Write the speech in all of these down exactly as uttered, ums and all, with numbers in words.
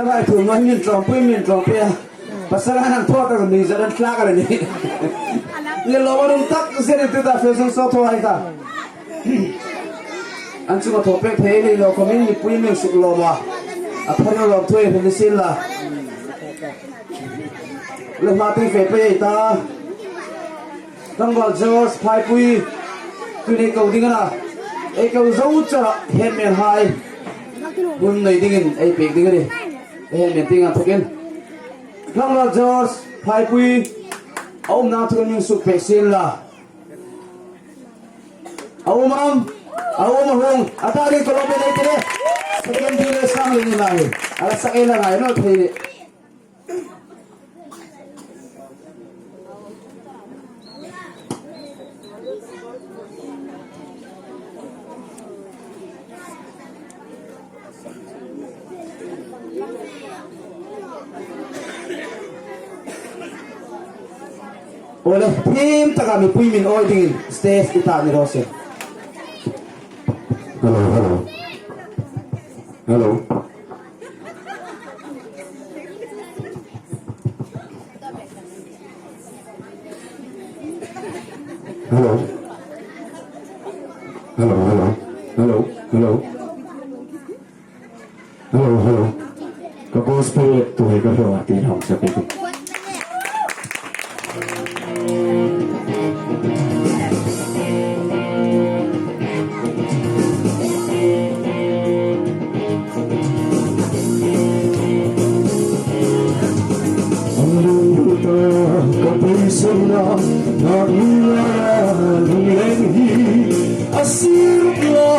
Rai thu ngai min ṭawngpui, min ṭawngpui a. Pasal an thaw ta ni zat an tlak a ni. Ni lo an um tak zet tu ta fashion show thaw hai ta. An chunga thaw pek thei ni lo khawmin mipui min suk lawm a. A thar lawm thu ei hre ni sien la. Le hma ti fe pe ta. Tlangval George Phaipui, tu nei ko ding a na. Ei ko zo chara headman hai hun nei dingin ei pek ding a ni. Headman tieng inthokin Tlangval George Phaipui, a umna thu min suk pek sien la. A um am? A um a hung. A ta ding ko lo pe nei te le. Second ding le sang le ni mai. A la sak ei la ngai naw thei ni. Aw le, thim taka mipui min awi dingin stage i ta ni raw se. Hello, hello. Hello. Hello. Hello, hello. Hello, hello. Hello, hello. Ka gospel tu hai ka hlo a ti hong sa pe. Ang lungdota ka poisa na, na ina lungleng hi, asir la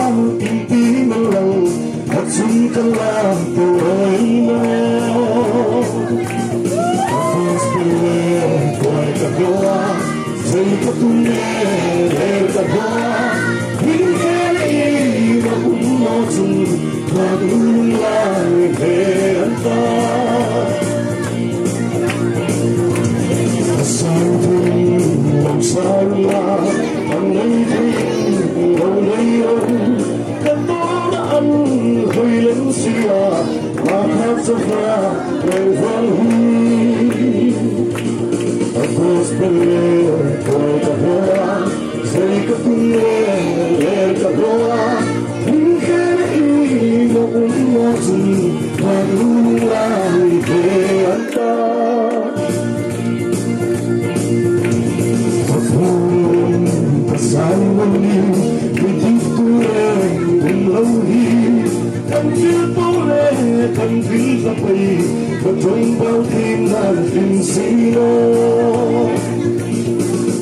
inti malang, achun kala poima. Apos pele koi ka doa, Zai ka tum le, le ka doa, hin ke le i ma um mo chun, ma dun lai le an ta. A sang thun, lam sang la, an nei thei, lo nei lo. Ka tawna an hoi lem sila, ma kha cha fa, reng vang hi. A gospel le, koi ka hua, zai ka tum le, le ka hua. Hin khe le i mo um mo chun, ma dun lai ve an ta. Pathum pasal mani, mi dik tu le, um lo hi. Kan thil po le, kan thil ka pei, ka ṭawng bau thim nan thim si lo.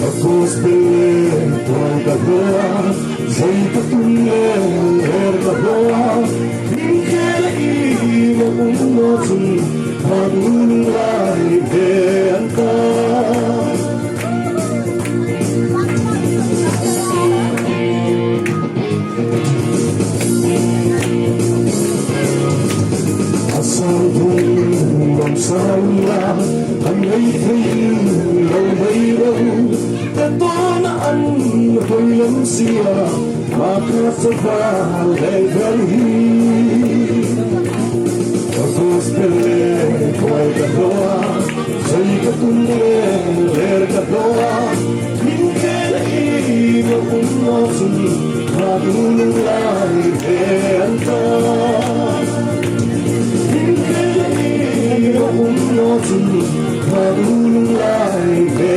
A gospel le, koi ka hua, zai ka tum le, le ka hua. Min khe le i mo um mo chun, ma dun lai ve an ta. A sang thun lam sang la, an nei thei lo nei lo. Ka tawna an hoi lem sila, ma kha cha fa le vel hi. Ka gospel le, koi ka hua, zai ka tum le, le ka hua. Min khe le i mo um mo chun, ma dun lai ve an ta. Min khe le i mo um mo chun, ma dun lai ve